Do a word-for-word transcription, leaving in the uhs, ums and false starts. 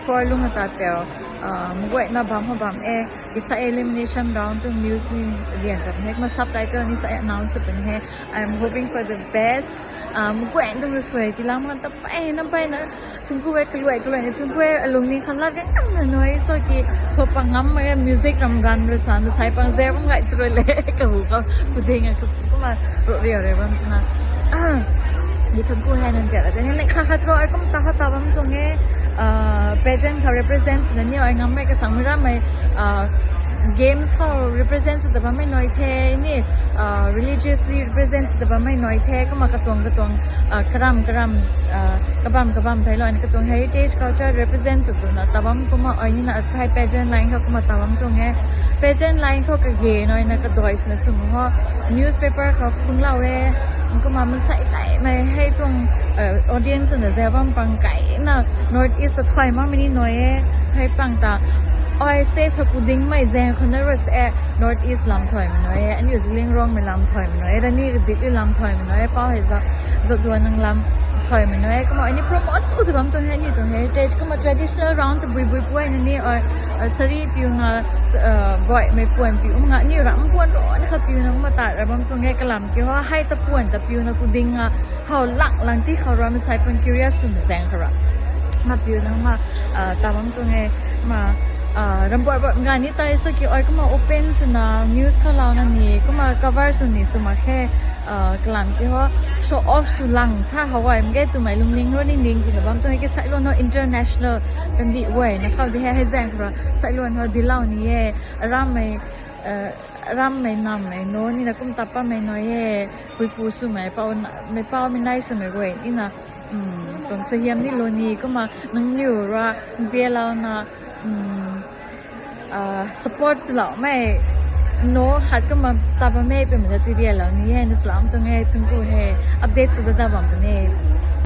Four lung ata teo, uh, mguayna bam ho bam e, isa elimination round tu news ni lian tam he, ma subtitle ni sa announce pun he. I'm hoping for the best. Uh, mguay tu sui ti lam kan ta pai na pai na, tungku e kaluai kaluai ni tungku e alung ni khan la kan kan na noi so ki so pang ngam ma music ram ran ra san sai pang zebam ngai tu le ka hu ka pu ding a ka pu ma ro rio re bam na. Ah, di tungku he nan pia ka he ne kha kha tro ai kum ta kha ta bam tuang e. Uh, pageant kha represent na ni ai ngam mai ka sang ra mai, uh, games khou represent sw ta bammei nai the ni, uh, religiously represent sw ta bammei nai the, kumna katuang katuang, uh, karam karam, uh, kabam kabam thei lou, katuang heritage culture represent sw tuna ta bam kumna ai ni na thai pageant line khou kumna ta bam tuang e. Pageant line khou kage nai na kadoi swna sw ho, newspaper khou phung lou e, kumna mansei kai mei hei tuang, uh, audience na zebam pang kai na North East a thai ma mini nai e, hei pang ta ai state sa kuding mei zeng khou na ras e, North East lam thai mei nai e, aniu Zeliangrong mei lam thai mei nai e, rani dik lam thai mei nai e, pau hei za, za duan nang lam thai mei nai e, kumna ani promote sw ta bam tuang he, ni tuang heritage, kumna traditional round ta bui bui puai na ni, ai, ai, sari piu na, uh, boi mei puan piu, um nga, ni ram puan ro, ni kha piu na, kumna ta ra bam tuang e, kalam ki ho, hei ta puan ta piu na kuding a, how lang lang ti khou ra, mansei pun curious sw na zeng khou ra. Ma piu na ma, ah, ta bam tuang e, ma, ah, ram boi boi nga ni tai so ki, oi, kumna open sw na, news khou lou na ni, kumna cover sw ni sw ma khe, ah, kalam ki ho, show off sw lang tha how ai, mge tu mei lungning ro ni ning ti na bam tuang e, ki sai lou no international, kan di wai na khou di he, hei zeng khou ra, sai lou no di lou ni e, ram mei, uh, ram mei nam mei no ni na kum ta pa mei no e, pui pu sw mei pau na, mei pau mei nai sw mei guay ni na, um, tuang suaihiam ni lou ni, kumna nangniw ra, nzianlou na, um, uh, support sw lou mei, no, hat kumna ta pa mei twmei ta ti rian lou ni e, na salam tuang e, chungku he, update sw da da bam puni.